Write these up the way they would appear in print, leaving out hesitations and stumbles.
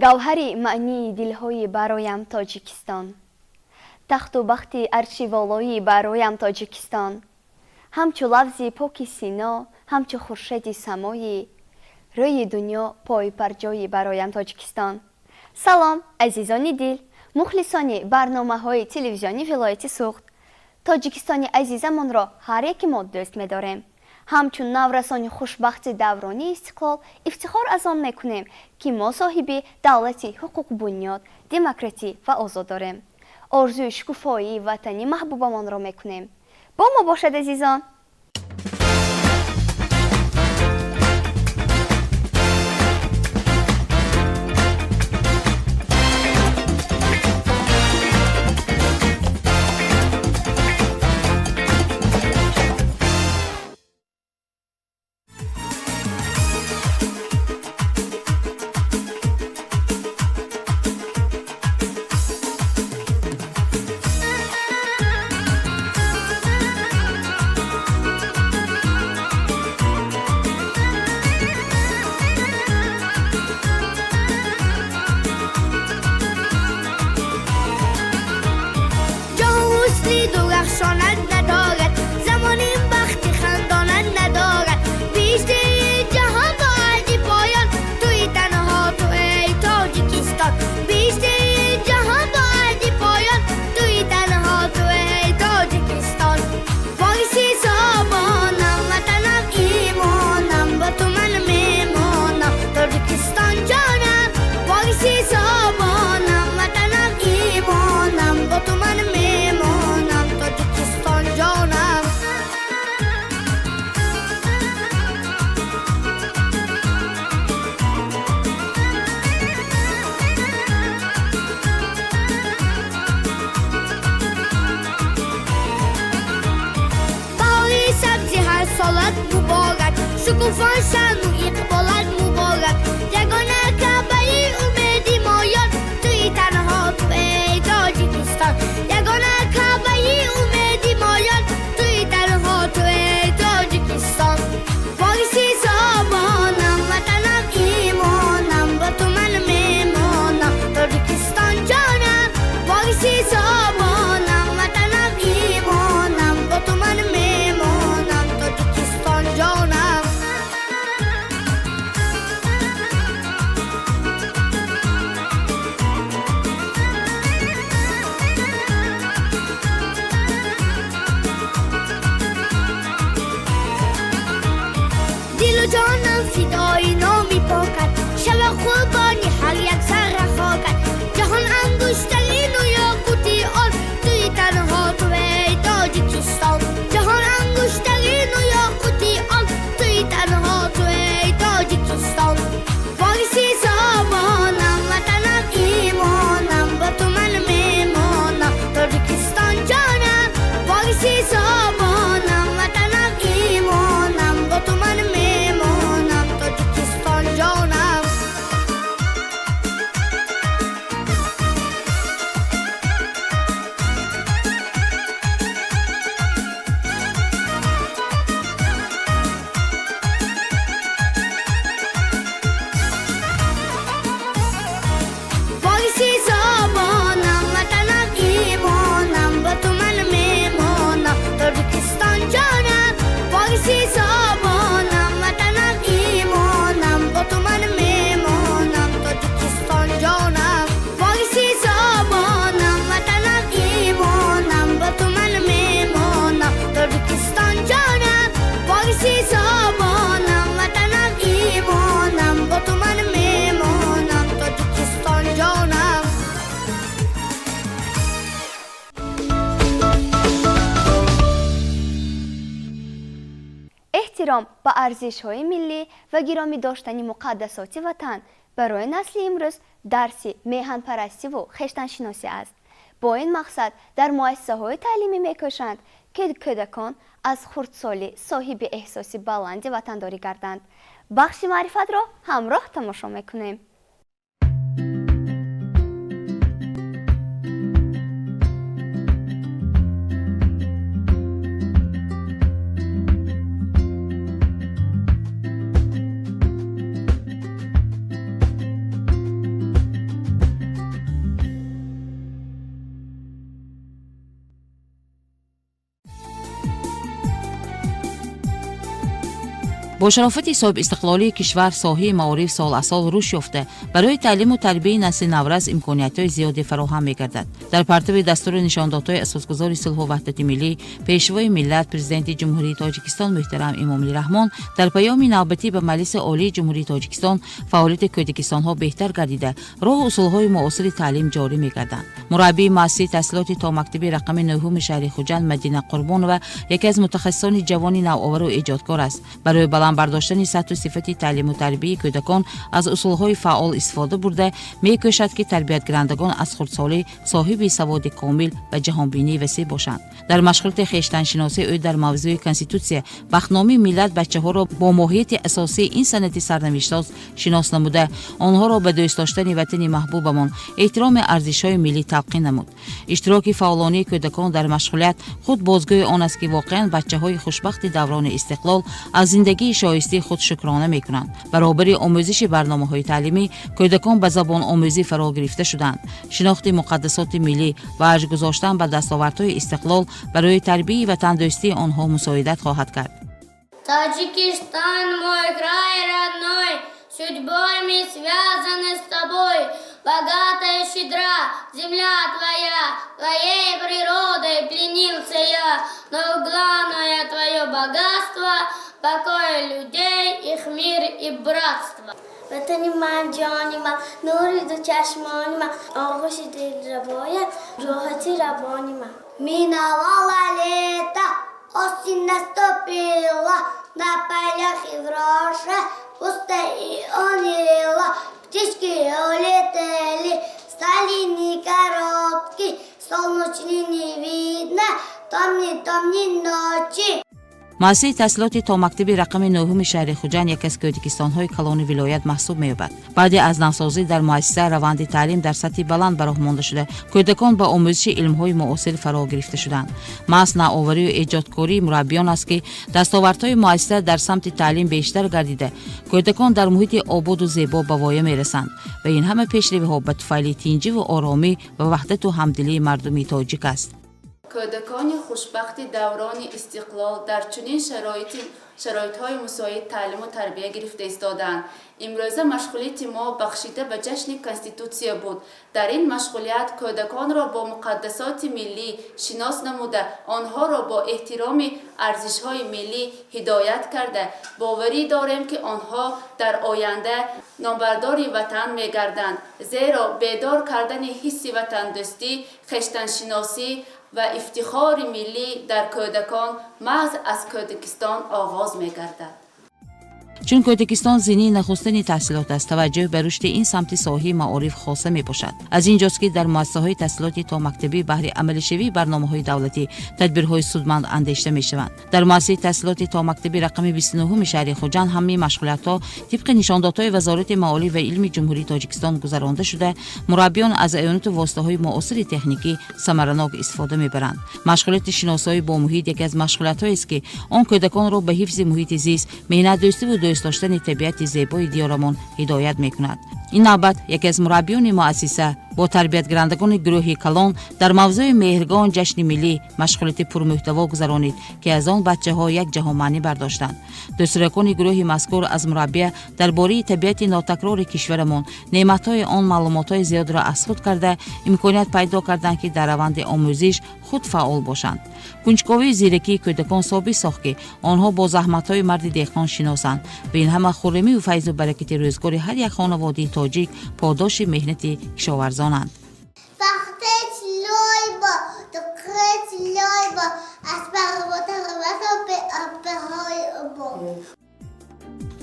Гавҳари маънии дилҳои бароям Тоҷикистон, тахту бахти арши волоӣ бароям Тоҷикистон, ҳамчу лафзи поки Сино, ҳамчу хуршеди самоӣ, рӯи дунё пойпарҷои бароям Тоҷикистон. Салом, азизони дил, мухлисони барномаҳои телевизиони вилояти Суғд. Тоҷикистони азизамонро ҳар яке мо дӯст медорем. Ҳамчун наврасони хушбахти даврони истиқлол ифтихор аз он мекунем, ки мо соҳиби давлати ҳуқуқбунёд, демократӣ ва озод дорем. Орзуи шукуфоии ватани маҳбубамонро мекунем. Бо мо бошад, азизон. Шукуфон шаъну иқболат муборак, ягона каъбаи умеди моён, туи танҳо ту эй Тоҷикистон. Ягона каъбаи умеди моён, туи танҳо ту эй Тоҷикистон. Вориси забонам, ватанам, имонам, бо ту ман мемонам, Тоҷикистон ҷонам. Вориси забонам, ватанам, имонам, бо ту ман мемонам, Тоҷикистон ҷонам. Дилу ҷонам фидои номи покат, шава қурбони ҳар як зарра хокат. Ҷаҳон ангуштарину ёқути он, туи танҳо ту эй Тоҷикистон. Ҷаҳон ангуштарину ёқути он, туи танҳо ту эй Тоҷикистон. Вориси забонам, ватанам, имонам, бо ту ман мемонам, Тоҷикистон ҷонам. Вориси забонам, ватанам, имонам, бо ту ман мемонам, Тоҷикистон ҷонам. Вориси забонам, ватанам, имонам, бо ту ман мемонам, Тоҷикистон ҷонам. Вориси забонам, ватанам, имонам, бо ту ман мемонам, Тоҷикистон ҷонам. Вориси забонам, ватанам, имонам, бо ту ман мемонам, Тоҷикистон ҷонам. Вориси забонам, ватанам, имонам, бо ту ман мемонам, Тоҷикистон ҷонам. Эҳтиром ба арзишҳои миллӣ ва гиромӣ доштани муқаддасоти ватан барои насли имрӯз дарси меҳанпарастиву хештаншиносӣ аст. Бо ин мақсад дар муассисаҳои таълимӣ мекӯшанд, ки кӯдакон аз хурдсолӣ соҳиби эҳсоси баланди ватандорӣ гарданд. Бахши маърифатро ҳамроҳ тамошо мекунем. Бо шарофати соҳибистиқлолии кишвар соҳаи маориф сол аз сол рушд ёфта, барои таълиму тарбияи насли наврас имкониятҳои зиёде фароҳам мегардад. Дар партави дастуру нишондодҳои асосгузори сулҳу ваҳдати миллӣ, Пешвои миллат, Президенти Ҷумҳурии Тоҷикистон муҳтарам Эмомалӣ Раҳмон дар паёми навбатӣ ба Маҷлиси Олии Ҷумҳурии Тоҷикистон, фаъолияти кӯдакистонҳо беҳтар гардида, роҳу усулҳои муосири таълим ҷорӣ мегарданд. Мураббии муассисаи таҳсилоти томактабӣ рақами нӯҳуми шаҳри Хуҷанд Мадина Қурбонова яке аз мутахассисони ҷавони навовару эҷодкор аст. Барои баланд бардоштани сатҳу сифати таълиму тарбияи кӯдакон аз усулҳои фаъол истифода бурда, мекӯшад, ки тарбиятгирандагон аз хурдсолӣ соҳиби саводи комил ва ҷаҳонбинии васеъ бошанд. Дар машғулияти хештаншиносии ӯ дар мавзӯи Конститутсия, бахтномаи миллат бачаҳоро бо моҳияти асосии ин санади сарнавиштсоз шинос намуда, онҳоро ба дӯст доштани ватани маҳбубамон, эҳтироми арзишҳои миллӣ талқин намуд. Иштироки фаъолонии кӯдакон дар машғулият худ бозгӯи он аст, ки воқеан бачаҳои хушбахти даврони истиқлол аз зиндагии шоистаи худ шукрона мекунанд. Баробари омӯзиши барномаҳои таълимӣ кӯдакон ба забономӯзӣ фаро гирифта шуданд. Шинохти муқаддасоти миллӣ ва арҷ гузоштан ба дастовардҳои истиқлол барои тарбияи ватандӯстии онҳо мусоидат хоҳад кард. Таджикистан, мой край родной, судьбой мы связаны с тобой. Богата и щедра земля твоя, твоей природой пленился я. Но главное твое богатство – покой людей, их мир и братство. Ватани ман, ҷони ман, нури ду чашмони ман, оғӯши дилрабоят, роҳати равони ман. Миновало лето, осень наступила, на полях и в роще пусто и уныло. Птички улетели, стали дни коротки, солнечный не видно, темны, темны ночи. Муассисаи таҳсилоти томактаби рақами нӯҳуми шаҳри Хуҷанд яке аз кӯдакистонҳои калони вилоят маҳсуб меёбад. Баъди аз навсозӣ дар муассиса раванди таълим дар сатҳи баланд ба роҳ монда шуда, кӯдакон ба омӯзиши илмҳои муосир фаро гирифта шуданд. Маҳз навоварию эҷодкории мураббиён аст, ки дастовардҳои муассиса дар самти таълим бештар гардида, кӯдакон дар муҳити ободу зебо ба воя мерасанд ва ин ҳама пешравиҳо ба туфайли тинҷиву оромӣ ва ваҳдату ҳамдилии мардуми тоҷик аст. Кӯдакони хушбахти даврони истиқлол дар чунин шароитҳои мусоид таълиму тарбия гирифта истодаанд. Имрӯза машғулияти мо бахшида ба ҷашни Конститутсия буд. Дар ин машғулият кӯдаконро бо муқаддасоти миллӣ шинос намуда, онҳоро бо эҳтироми арзишҳои миллӣ ҳидоят карда, боварӣ дорем, ки онҳо дар оянда номбардори ватан мегарданд, зеро бедор кардани ҳисси ватандӯстӣ, хештаншиносӣ ва ифтихори миллӣ дар кӯдакон маҳз аз кӯдакистон оғоз мегардад. Чун кӯдакистон зинаи нахустини таҳсилот аст, таваҷҷӯҳ ба рушди ин самти соҳаи маориф хоса мебошад. Аз ин ҷост, ки дар муассисаҳои таҳсилоти томактабӣ баҳри амалишавии барномаҳои давлатӣ тадбирҳои судманд андешта мешаванд. Дар муассисаи таҳсилоти томактабӣ рақами 29-уми шаҳри Хуҷанд ҳамаи машғулиятҳо тибқи нишондодҳои Вазорати маориф ва илми Ҷумҳурии Тоҷикистон гузаронда шуда, мураббиён аз аёнату воситаҳои муосири техникӣ самаранок истифода мебаранд. Машғулияти шиносоӣ бо муҳит яке аз машғулиятҳоест, ки он кӯдаконро ба ҳифзи муҳити зист, меҳнатдӯстиву дӯст доштани табиати зебои диёрамон ҳидоят мекунад. Ин навбат яке аз мураббиёни муассиса бо тарбиятгирандагони гурӯҳи калон дар мавзӯи Меҳргон, ҷашни миллӣ машғулияти пурмуҳтаво гузаронид, ки аз он бачаҳо як ҷаҳонмаънӣ бардоштанд. Дӯстракони гурӯҳи мазкур аз мураббия дар бораи табиати нотакрори кишварамон, неъматҳои он маълумотҳои зиёдро аз худ карда, имконият пайдо карданд, ки дар раванди омӯзиш худ фаъол бошанд. Кунҷковии зиракии кӯдакон собит сохт, ки онҳо бо заҳматҳои марди деҳқон шиносанд ва ин ҳама хуррамию файзу баракати рӯзгори ҳар як хонаводаи тоҷик, подоши меҳнати кишоварзонанд. Пахтаи бо тилои бо аз парвотаи бо.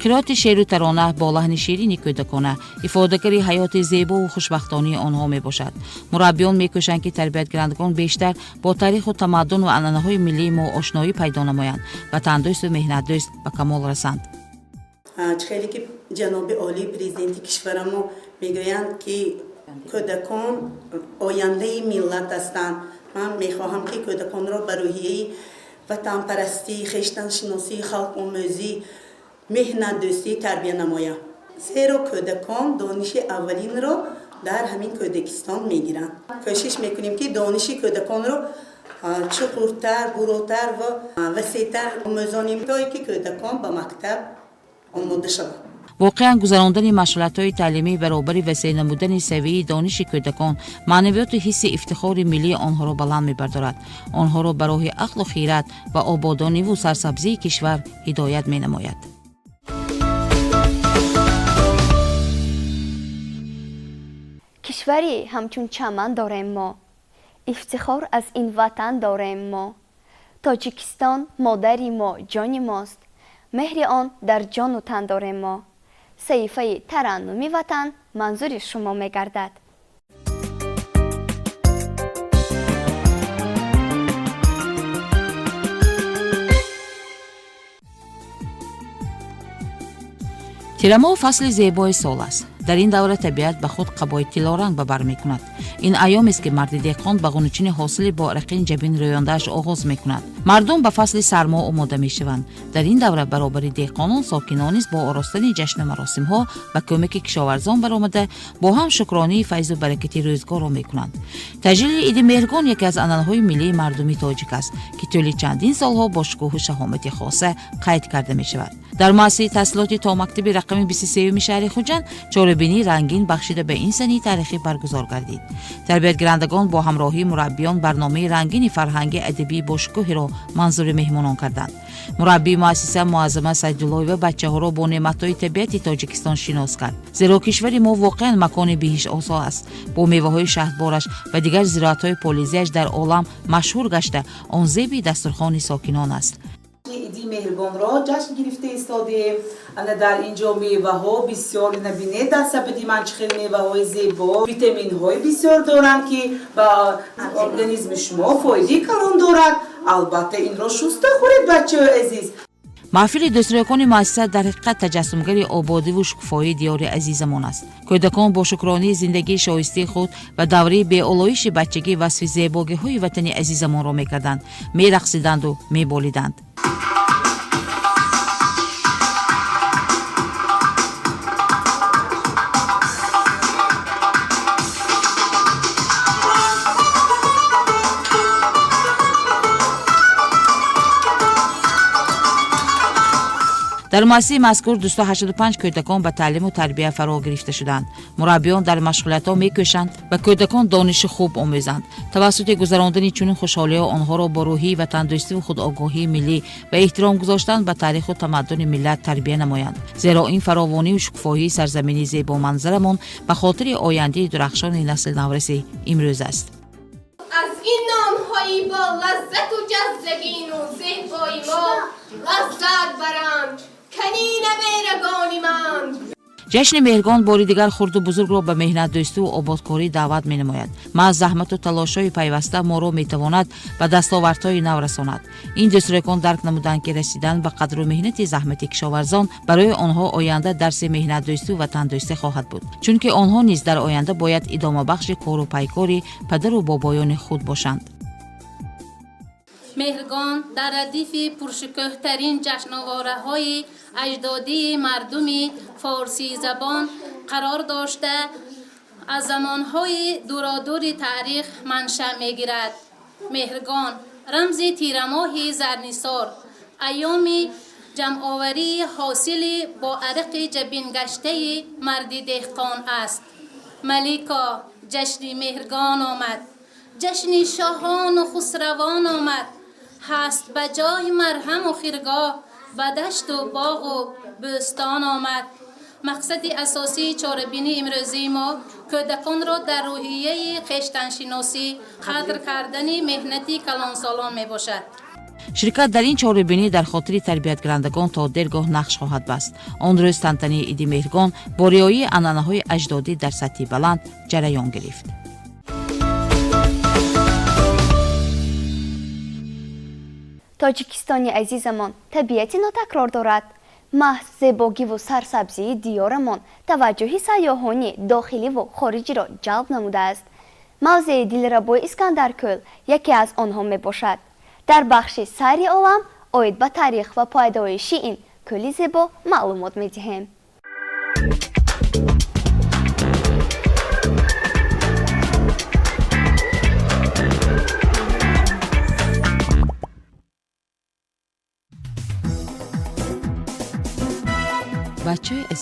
Қироати шеъру тарона бо лаҳни ширини кӯдакона ифодагари ҳаёти зебову хушбахтонии онҳо мебошад. Мураббиён мекӯшанд, ки тарбиятгирандагон бештар бо таъриху тамаддун ва анъанаҳои миллии мо ошноӣ пайдо намоянд, ватандӯсту меҳнатдӯст ба камол расанд. Чӣ хеле ки ҷаноби олии Президенти кишварамо мегӯянд, ки кӯдакон ояндаи миллат ҳастанд, ман мехоҳам, ки кӯдаконро ба рӯҳияи ватанпарастӣ, хештаншиносӣ, халқомӯзӣ, меҳнатдӯстӣ тарбия намоям, зеро кӯдакон дониши аввалинро дар ҳамин кӯдакистон мегиранд. Кӯшиш мекунем, ки дониши кӯдаконро чуқуртар, буротар ва васеътар омӯзонем, то ки кӯдакон ба мактаб Омода шавад. Воқеан, гузарондани машғулиятҳои таълимӣ баробари васеъ намудани савияи дониши кӯдакон маънавиёту ҳисси ифтихори миллии онҳоро баланд мебардорад, онҳоро ба роҳи ақлу хират ва ободониву сарсабзии кишвар ҳидоят менамояд. Кишвари ҳамчун чаман дорем мо, ифтихор аз ин ватан дорем мо. Тоҷикистон модари мо, ҷони мост, меҳри он дар ҷону тан дорем мо. Саҳифаи тараннуми ватан манзури шумо мегардад. Тирамоҳ фасли зебои сол аст. Дар ин давра табиат ба худ қабои тиллоранг ба бар мекунад. Ин айёмест, ки марди деҳқон ба ғунучини ҳосили бо арақин ҷабин рӯёндааш оғоз мекунад. Мардум ба фасли сармо омода мешаванд. Дар ин давра баробари деҳқонон сокинон низ бо оростани ҷашну маросимҳо ба кӯмаки кишоварзон баромада, бо ҳам шукронии файзу баракати рӯзгорро мекунанд. Таҷлили иди Меҳргон яке аз анъанаҳои миллии мардуми тоҷик аст, ки тӯли чандин солҳо бо шукӯҳу шаҳомати хоса қайд карда мешавад. Дар муассисаи таҳсилоти томактаби рақами 23-юми шаҳри Хуҷанд чорабинии рангин бахшида ба ин санаи таърихӣ баргузор гардид. Тарбиятгирандагон бо ҳамроҳии мураббиён барномаи рангини фарҳанги адабии бошукӯҳеро манзури меҳмонон карданд. Мураббии муассиса Муаззама Сайдуллоева бачаҳоро бо неъматҳои табиати Тоҷикистон шинос кард, зеро кишвари мо воқеан макони биҳиштосо аст. Бо меваҳои шаҳдбораш ва дигар зироатҳои полизиаш дар олам машҳур гашта, он зеби дастурхони сокинон аст. Иди Меҳргонро ҷашн гирифта истодем. Ана дар ин ҷо меваҳо бисёр. Набинед, дар сабади ман чӣ хел меваҳои зебо, витаминҳои бисёр доранд, ки ба организми шумо фоидаи калон дорад. Албатта, инро шуста хӯред, бачаҳои азиз. Маҳфили дӯстрӯякони муассиса дар ҳақиқат таҷассумгари ободиву шукуфоии диёри азизамон аст. Кӯдакон бо шукронии зиндагии шоистаи худ ва давраи беолоиши бачагӣ васфи зебогиҳои ватани азизамонро мекарданд, мерақсиданду меболиданд. Дар муассисаи мазкур 285 кӯдакон ба таълиму тарбия фаро гирифта шуданд. Мураббиён дар машғулиятҳо мекӯшанд ба кӯдакон дониши хуб омӯзанд. Тавассути гузарондани чунин хушҳолиҳо онҳоро бо рӯҳии ватандӯстиву худогоҳии миллӣ ва эҳтиром гузоштан ба таъриху тамаддуни миллат тарбия намоянд, зеро ин фаровонию шукуфоҳии сарзамини зебоманзарамон ба хотири ояндаи дурахшони насли навраси имрӯз аст. Аз ин нонҳои бо лаззату ҷаззагину зебои мо лаззат баранд канӣ наберагони ман. Ҷашни Меҳргон бори дигар хурду бузургро ба меҳнатдӯстиву ободкорӣ даъват менамояд. Маҳз заҳмату талошҳои пайваста моро метавонад ба дастовардҳои нав расонад. Ин дӯстрӯякон дарк намуданд, ки расидан ба қадру меҳнати заҳмати кишоварзон барои онҳо оянда дарси меҳнатдӯстиву ватандӯстӣ хоҳад буд, чунки онҳо низ дар оянда бояд идомабахши кору пайкори падару бобоёни худ бошанд. Меҳргон дар радифи пуршукӯҳтарин ҷашновораҳои аҷдодии мардуми форсизабон қарор дошта, аз замонҳои дуродури таърих маншаъ мегирад. Меҳргон рамзи тирамоҳи зарнисор, айёми ҷамъоварии ҳосили бо арақи ҷабингаштаи марди деҳқон аст. Малико, ҷашни Меҳргон омад, ҷашни шоҳону хусравон омад. Ҳаст ба ҷои марҳаму хиргоҳ, ба дашту боғу бӯстон омад. Мақсади асосии чорабинии имрӯзии мо кӯдаконро дар рӯҳияи хештаншиносӣ, қадр кардани меҳнати калонсолон мебошад. Ширкат дар ин чорабинӣ дар хотири тарбиятгирандагон то дергоҳ нақш хоҳад баст. Он рӯз тантании иди Меҳргон бо риояи анъанаҳои аҷдодӣ дар сатҳи баланд ҷараён гирифт. Тоҷикистони азизамон табиати нотакрор дорад. Маҳз зебогиву сарсабзии диёрамон таваҷҷӯҳи сайёҳони дохиливу хориҷиро ҷалб намудааст. Мавзеи дилрабои Искандаркӯл яке аз онҳо мебошад. Дар бахши Сайри олам оид ба таърих ва пайдоиши ин кӯли зебо маълумот медиҳем.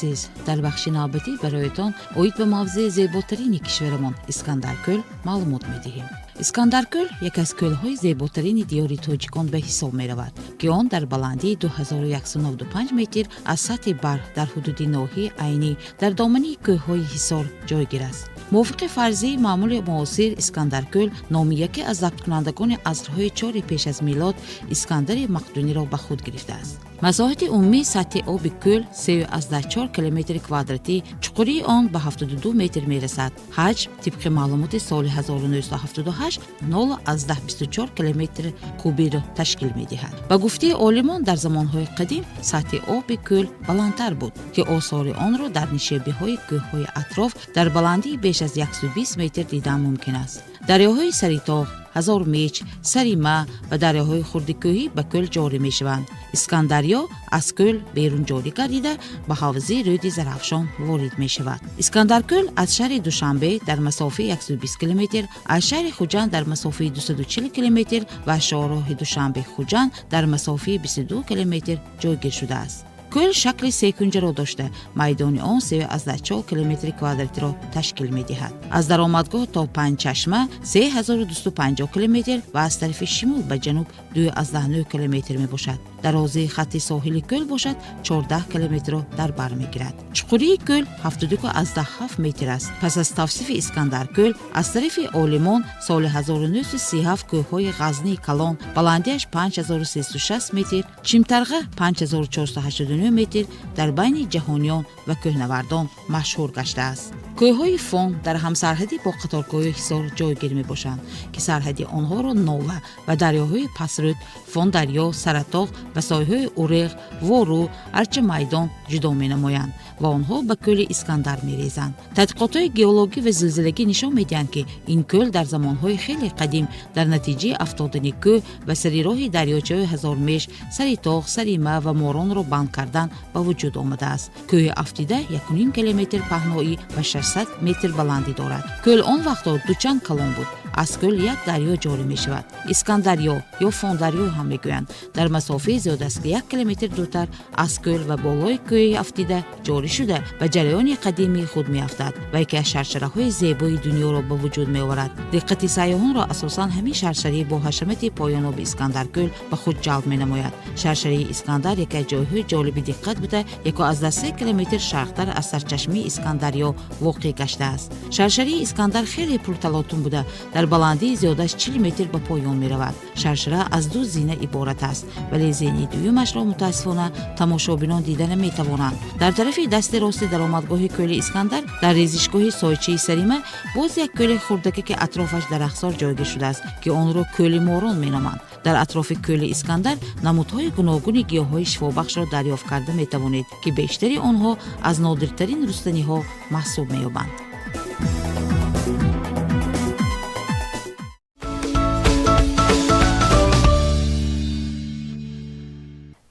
Азиз, дар бахши навбатӣ бароятон оид ба мавзеи зеботарини кишварамон Искандаркӯл маълумот медиҳем. Искандаркӯл яке аз кӯлҳои зеботарини диёри тоҷикон ба ҳисоб меравад, ки он дар баландии 2195 метр аз сатҳи баҳр дар ҳудуди ноҳияи Айнӣ дар домани кӯҳҳои Ҳисор ҷойгир аст. Мувофиқи фарзияи маъмули муосир, Искандаркӯл номи яке аз забткунандагони асрҳои чори пеш аз милод, Искандари Мақдуниро ба худ гирифтааст. Масоҳати умумии сатҳи оби кӯл 3,4 километри квадратӣ, чуқурии он ба 72 метр мерасад. Ҳаҷм тибқи маълумоти соли 1978 0,24 километр кубиро ташкил медиҳад. Ба гуфтаи олимон, дар замонҳои қадим сатҳи оби кӯл баландтар буд, ки осори онро дар нишебиҳои кӯҳҳои атроф дар баландии беш аз 120 метр дидан мумкин аст. Дарёҳои Саритоғ, Ҳазормеч, Сарима ва дарёҳои хурди кӯҳӣ ба кӯл ҷорӣ мешаванд. Искандарё аз кӯл берун ҷорӣ гардида, ба ҳавзаи рӯди Зарафшон ворид мешавад. Искандаркӯл аз шаҳри Душанбе дар масофаи 120 километр, аз шаҳри Хуҷанд дар масофаи 240 километр ва аз шоҳроҳи Душанбе Хуҷанд дар масофаи 22 километр ҷойгир шудааст. Кӯл шакли секунҷаро дошта, майдони он 3,4 километри квадратиро ташкил медиҳад. Аз даромадгоҳ то Панҷчашма 3250 километр ва аз тарафи шимол ба ҷануб 2,9 километр мебошад. Дарозии хатти соҳили кӯл бошад 14 километрро дар бар мегирад. Чуқурии кӯл 72,7 метр аст. Пас аз тавсифи Искандаркӯл аз тарафи олимон соли 1937, кӯҳҳои Ғазнии Калон баландиаш 5360 метр, Чимтарға 5489 метр дар байни ҷаҳониён ва кӯҳнавардон машҳур гаштааст. Кӯҳҳои Фон дар ҳамсарҳадӣ бо қаторкӯҳи Ҳисор ҷойгир мебошанд, ки сарҳади онҳоро Нова ва дарёҳои Пасрӯд, Фондарё, Саратоғ ва сойҳои Уреғ, Вору, Арчамайдон ҷудо менамоянд ва онҳо ба кӯли Искандар мерезанд. Тадқиқотҳои геологӣ ва зилзилагӣ нишон медиҳанд, ки ин кӯл дар замонҳои хеле қадим дар натиҷаи афтодани кӯҳ ва сари роҳи дарёчаҳои Ҳазормеш, Сари Тоғ, Сарима ва Моронро банд кардан ба вуҷуд омадааст. Кӯҳи афтида 1,5 километр паҳноӣ ва 600 метр баландӣ дорад. Кӯл он вақтҳо дучанд калон буд. Аз кӯл як дарё ҷорӣ мешавад, Искандарё ё Фондарё ҳам мегӯянд. Дар масофаи зиёд аз 1 километр дуртар аз кӯл ва болои кӯҳи афтида ҷорӣ шуда, ба ҷараёни қадимии худ меафтад ва яке аз шаршараҳои зебои дунёро ба вуҷуд меоварад. Диққати сайёҳонро асосан ҳамин шаршарии бо ҳашамати поёноби Искандаркӯл ба худ ҷалб менамояд. Шаршарии Искандар яке аз ҷойҳои ҷолиби диққат буда, 1,3 километр шарқтар аз сарчашмаи Искандарё воқеъ гаштааст. Шаршарии Искандар хеле пурталотум буда, дар баландии зиёда аз 40 метр ба поён меравад. Шаршара аз ду зина иборат аст, вале зинаи дуюмашро мутаассифона тамошобинон дида наметавонанд. Дар тарафи дасти рости даромадгоҳи кӯли Искандар, дар резишгоҳи сойчаи Сарима, боз як кӯли хурдаке, ки атрофаш дарахтзор, ҷойгир шудааст, ки онро кӯли Морон меноманд. Дар атрофи кӯли Искандар намудҳои гуногуни гиёҳҳои шифобахшро дарёфт карда метавонед, ки бештари онҳо аз нодиртарин рустаниҳо маҳсуб меёбанд.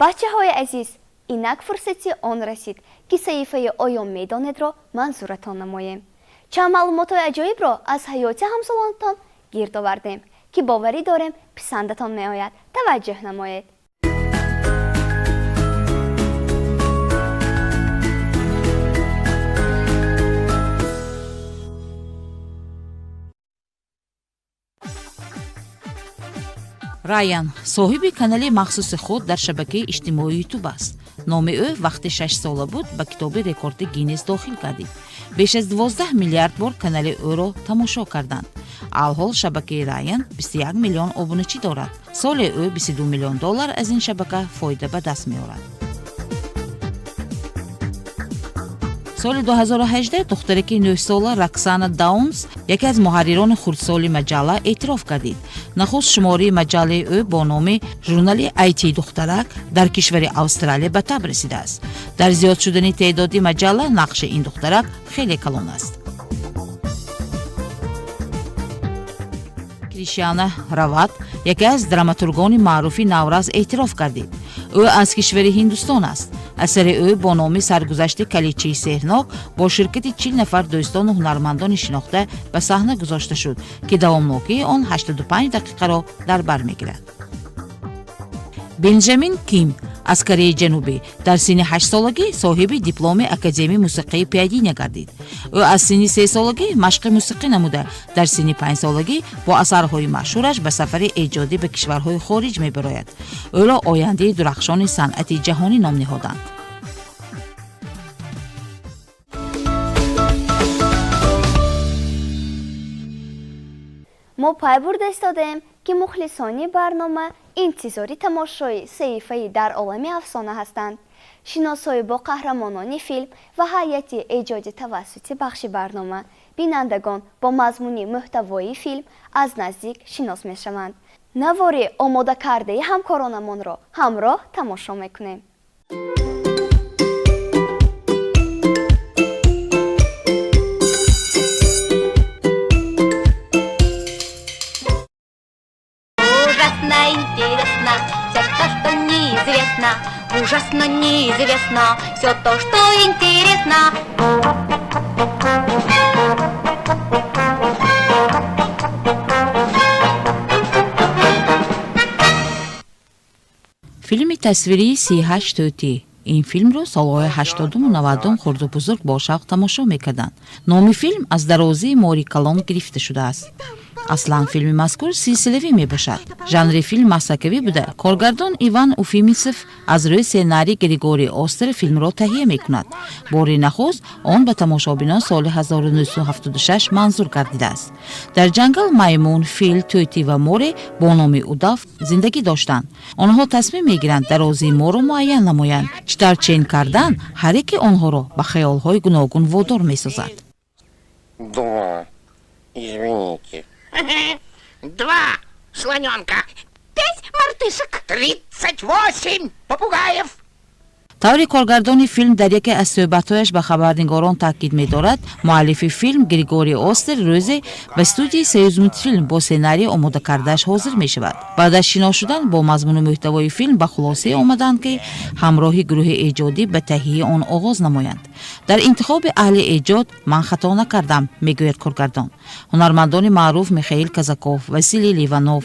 Бачаҳои азиз, инак фурсати он расид, ки саҳифаи «Оё медонедро» манзуратон намоем. Чанд маълумотҳои аҷоибро аз ҳаёти ҳамсолонтон гирд овардем, ки боварӣ дорем, писандатон меояд. Таваҷҷӯҳ намоед. Раян соҳиби канали махсуси худ дар шабакаи иҷтимоии Ютуб аст. Номи ӯ вақте 6-сола буд ба китоби рекорди Гиннес дохил гардид. Беш аз 12 миллиард бор канали ӯро тамошо карданд. Алҳол шабакаи Раян 21 миллион обуначӣ дорад. Соле ӯ 22 миллион доллар аз ин шабака фоида ба даст меорад. Соли 2018 духтараки 9-сола Роксана Даунс яке аз муҳаррирони хурдсоли маҷалла эътироф гардид. Нахуст шумораи маҷаллаи ӯ бо номи журнали IT духтарак дар кишвари Австралия ба таб расидааст. Дар зиёд шудани теъдоди маҷалла нақши ин духтарак хеле калон аст. Кришиана Рават яке аз драматургони маъруфи наврас эътироф гардид. Ӯ аз кишвари Ҳиндустон аст. Асари ӯ бо номи «Саргузашти калидчаи сеҳрнок» бо ширкати 40 нафар дӯстону ҳунармандони шинохта ба саҳна гузошта шуд, ки давомнокии он 85 дақиқаро дар бар мегирад. Бенҷамин Ким аз Кореяи Ҷанубӣ дар синни ҳаштсолагӣ соҳиби дипломи Академияи мусиқии пианино гардид. Ӯ аз синни сесолагӣ машқи мусиқӣ намуда, дар синни панҷсолагӣ бо асарҳои машҳураш ба сафари эҷодӣ ба кишварҳои хориҷ мебарояд. Ӯро ояндаи дурахшони санъати ҷаҳонӣ ном ниҳоданд. Мо пай бурда истодаем, ки мухлисони барнома интизори тамошои саҳифаи «Дар олами афсона» ҳастанд. Шиносоӣ бо қаҳрамонони филм ва ҳайати эҷодӣ тавассути бахши барнома бинандагон бо мазмуни мӯҳтавои филм аз наздик шинос мешаванд. Навори омодакардаи ҳамкоронамонро ҳамроҳ тамошо мекунем. Ужасно интересно все то, что неизвестно. Ужасно неизвестно все то, что интересно. Филми тасвирии «38 тӯтӣ». Ин филмро солҳои ҳаштодуму навадум хурду бузург бо шавқ тамошо мекарданд. Номи филм аз дарозии мори калон гирифта шудааст. Аслан филми мазкур силсилавӣ мебошад. Жанри филм масхакавӣ буда, коргардон Иван Уфимцев аз рӯи сценарий Григорий Остер филмро таҳия мекунад. Бори нахуст он ба тамошобинон соли 1976 манзур гардидааст. Дар ҷангал маймун, фил, тӯтӣ ва море бо номи Удав зиндагӣ доштанд. Онҳо тасмим мегиранд дарозии морро муайян намоянд. Чӣ тавр чен кардан ҳар яке онҳоро ба хаёлҳои гуногун водор месозад. Два. Извините. Два слоненка. Пять мартышек. 38 попугаев. Тавре коргардони филм дар яке аз суҳбатҳояш ба хабарнигорон таъкид медорад, муаллифи филм Григорий Остер рӯзе ба студияи «Союзмультфилм» бо сценарий омода кардааш ҳозир мешавад. Баъд аз шинос шудан бо мазмуну мӯҳтавои филм ба хулосае омаданд, ки ҳамроҳи гурӯҳи эҷодӣ ба таҳияи он оғоз намоянд. «Дар интихоби аҳли эҷод ман хато накардам», мегӯяд коргардон. Ҳунармандони маъруф Михаил Казаков, Василий Ливанов,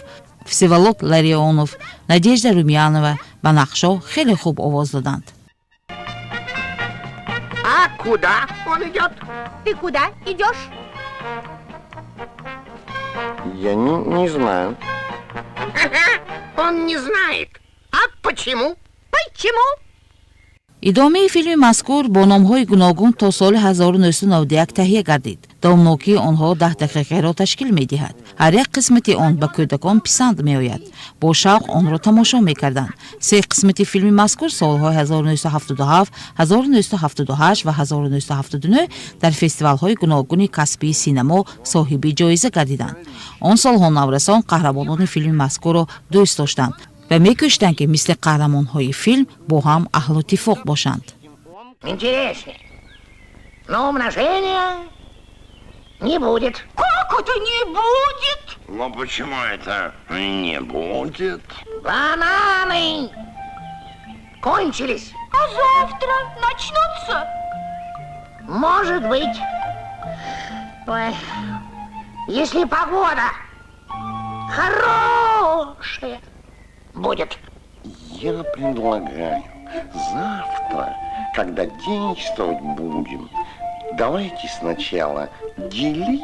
Всеволод Ларионов, Надежда Румянова ба нақшҳо хеле хуб овоз доданд. А куда он идет? Ты куда идешь? Я не знаю. Он не знает. А почему? Почему? Идомаи филми мазкур бо номҳои гуногун то соли 1991 таҳия гардид. Давомнокии онҳо 10 дақиқаро ташкил медиҳад. Ҳар як қисмати он ба кӯдакон писанд меояд, бо шавқ онро тамошо мекарданд. Се қисмати филми мазкур солҳои 1977, 1978 ва 1979 дар фестивалҳои гуногуни касбии синамо соҳиби ҷоиза гардиданд. Он солҳо наврасон қаҳрамонони филми мазкурро дӯст доштанд ва мекӯшиданд, ки мисли қаҳрамонҳои филм бо ҳам аҳлу иттифоқ бошанд. Интереснее. Но умножения не будет. Как это не будет? Но почему это не будет? Бананы кончились. А завтра начнутся? Может быть. Ой, если погода хорошая будет. Я предлагаю завтра, когда действовать будем, давайте сначала делить,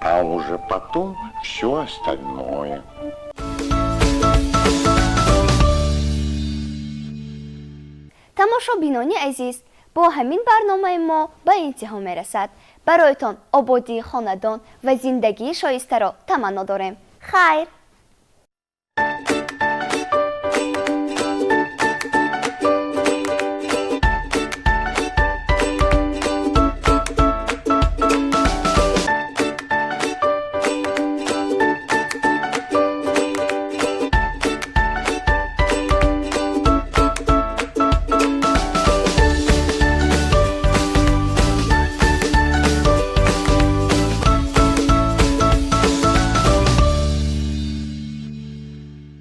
а уже потом все остальное. Тамошобинони азиз, бо ҳамин барномаи мо ба интиҳо мерасад. Бароятон ободии хонадон ва зиндагии шоистаро таманно дорем. Хайр.